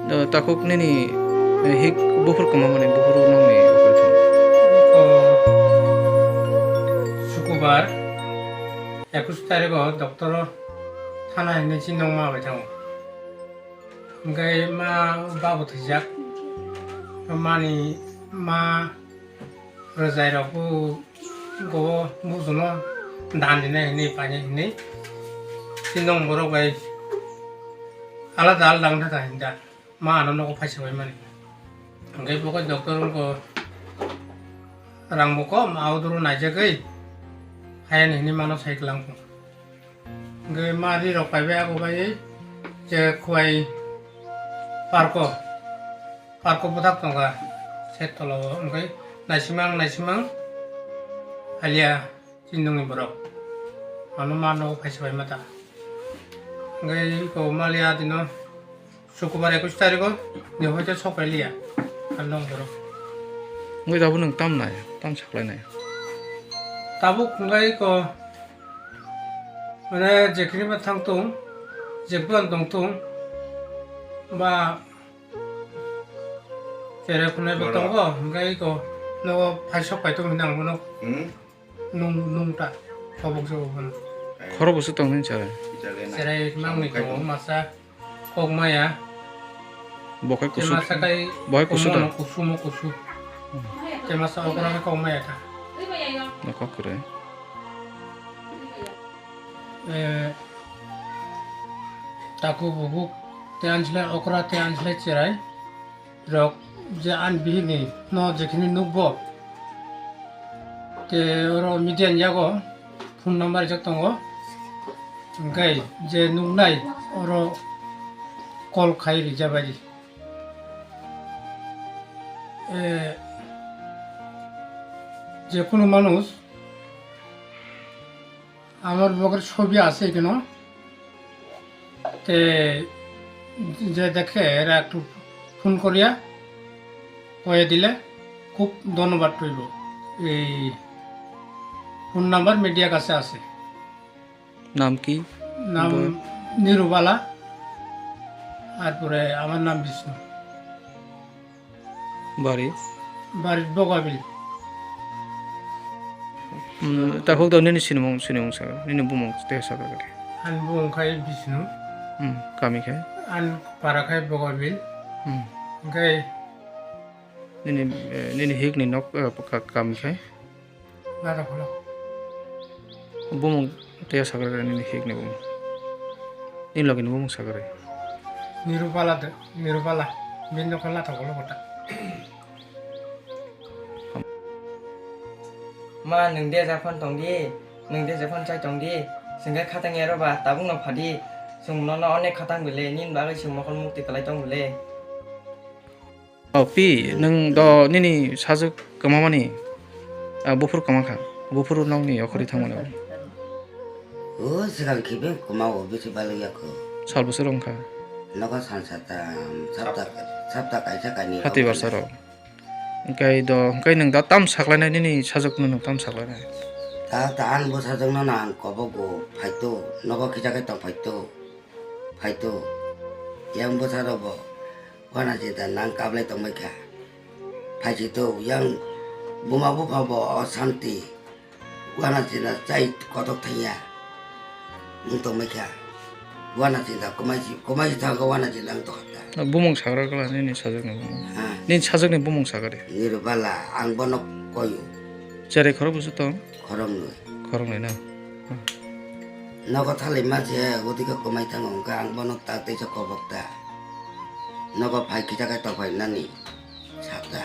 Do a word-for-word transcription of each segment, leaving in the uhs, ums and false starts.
O, takhuk nini, eh, hik buphur kwmamani buphuru nokni okhorwi thango. Iko Sukubar ekush tarikho doctor thana hinwi chini nokma bai thango. Hwnkhe ma babu thwijak. Mani ma rwjai rok bo go bujuno dan dinai hinwi painai hinwi. Chini nokma borok bai alada alada wngkha hinda. Ma ano nogo phaisa bai mani. Hwnkhe bo khe doctor wngkha rang bo kom, auduro naijagwi hayani hinwi mano sai kwlangkho. Hwnkhe ma ri rok paibai abo bai je Khowai parko, parko bwthak tongkha set tolao, hwnkhe naisimang naisimang alia. Chini nokni borok ano ma nogo phaisa bai mata. Hwnkhe iko maliya dino Sukubar ekush tarikho ni hoite sok pai liya. Ano borok. Wngwi tabuk nwng tam nai, tam saklai nai. Tabuk hwnkhe iko mane jekhini ba thang tung, jekbo ang tong tung ba cherai khunai bo tongo, hwnkhe iko nogo phai sok pai tung hinwi ang bono. Hmm? Nung, nung ta, kobok se bo bono. Khoro bwswk tong nini cherai? Cherai mangni tongo, masa kok maya. Bo khai kusu, masa kai bo khai kusu ta? Kusumo kusu. Hmm. Te masa okra kok maya ta. Nokok kwrwi. Eh, taku bubuk te anslai okra te anslai cherai. Rok je ani bihikni no jekhini nukbo, te oro media ni yago phone number rijak tongo, hwnkhe je nuknai oro call khai rijabai. Eh, je kunu manush আমার বউয়ের ছবি আছে এখানে, তে যে দেখে এরা একটু ফোন করিয়া কয়ে দিলে খুব ধন্যবাদ রইব। এই ফোন নাম্বার মিডিয়ার কাছে আছে। নাম কি? নাম বউয়ের? নিরুবালা, তারপরে আমার নাম Vishnu. Bari? Bari Bogabil. Hmm, takhuk do nini sinimung, sinimung saka, nini bumung tei saka kari. Ani bumung khai Bishnu. Hmm, kami khai? Ani para khai Bogabil. Hmm. Khai nini, eh, nini hik ni nok, eh, ka-, kami khai? Nada kholo. Bumung tei sakra nini hik ni bumung. Nini logi ni bumung sakra. Nirupala de, Nirupala. Bini nokha lata kholo kota. Ma, nwng de japhon tong di, nwng de japhon chai tong di. Sengke khatang ero ba, tabuk no phadi. Sung nono onek khatang bile, nini bagwi sung mokol mukti kalai tong bile. O pi, nwng do nini sajwk kwmamani, ah, buphuru kwma kha, buphuru nokni okhorwi thangmani. O swkang khibi kwma o bisi balwi yakho. Sal bwswk wngkha? Nogo sansa tam, sapta, sapta kaisa kainwi. Hati rok barsa rok. Hwnkhe do, hwnkhe nwng da tam saklainai nini sajwkno nwng tam saklainai? Ta, ta ang bo sajwkno no ang kobogo phaito, nogo khijakhe tong phaito, phaito. Yang bwsarok bo. Uanachita nang kablai tongbai kha. Phaisito yang buma bupha bo osanti. Uanachita chai kotok thangya. Wng tongbai kha. Uanachita kwmaisi, kwmaisi thango uanachita wng tongkha. Bumung sagra kala nini sajwkni bumung. Ha. Nini sajwkni bumung sagari. Nirubala ang bono koyu. Cherai khorok bwswk tong? Khoroknwi. Khoroknwi na? Hmm. Nogo thalima je, odike kwmai thango, hwnkhe ang bono ta teisa kobok ta. Nogo phai kisa khe tongphai nani sakta.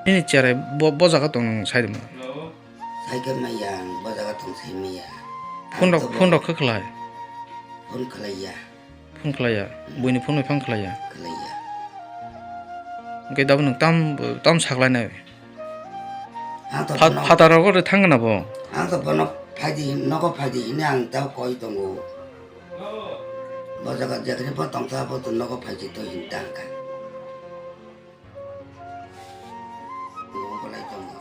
Nini cherai bo, bo jaga tong nang sai rwma? Sai khe maya, ang bo jaga tong sai maya. Phone rok, phone rok khe khlai? Phone khlaiya. Phone khlaiya, buini phone bai phang khlaiya. Khlaiya. Hwnkhe dabo nwng tam, tam saklainai. Ang to pha-, bono phataro gore thangna bo. Ang to bono phaidi hin, nogo phaidi hini ang tao koi tongo. Bo jaga jekhri bo tongtha bo to nogo phaidi to hin tangkha. Nogo bolai tongo.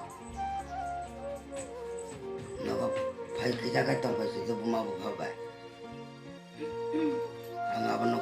Nogo phai kisa kai tongphai si to buma bo phabai. Ang abo no